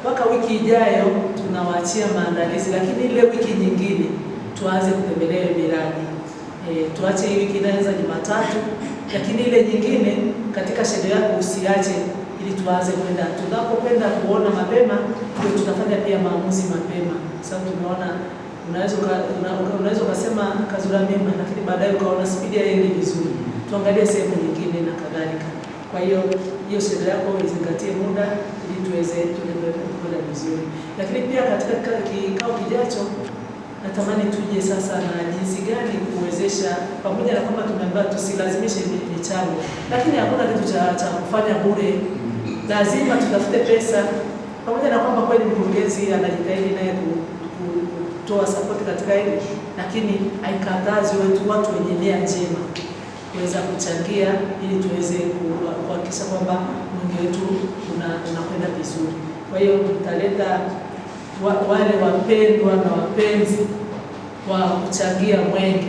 Mpaka wiki ijayo tunawaachia maandalizi, lakini ile wiki nyingine tuanze kutembelea miradi. Tuache hii wiki inaanza Jumatatu, lakini ile nyingine katika shedo yako usiache, ili tuanze kwenda. Tunapokwenda kuona mapema, ndio tutafanya pia maamuzi mapema, sababu tumeona unaweza ukasema Kazura mema, lakini baadaye ukaona spidi haiendi vizuri, tuangalie sehemu nyingine na kadhalika. Kwa hiyo hiyo shedo yako izingatie muda ili tuweze kwenda vizuri, lakini pia katika kikao kijacho natamani tuje sasa na jinsi gani kuwezesha, pamoja na kwamba tumeambiwa tusilazimishe michango, lakini hakuna kitu cha kufanya bure, lazima tutafute pesa. Pamoja na kwamba kweli mkurugenzi anajitahidi naye kutoa support katika hili, lakini haikatazi watu wenye nia njema kuweza kuchangia ili tuweze kuhakikisha kwamba mwenge wetu unakwenda vizuri. Kwa hiyo tutaleta wale wapendwa na wapenzi wa kuchangia mwenge.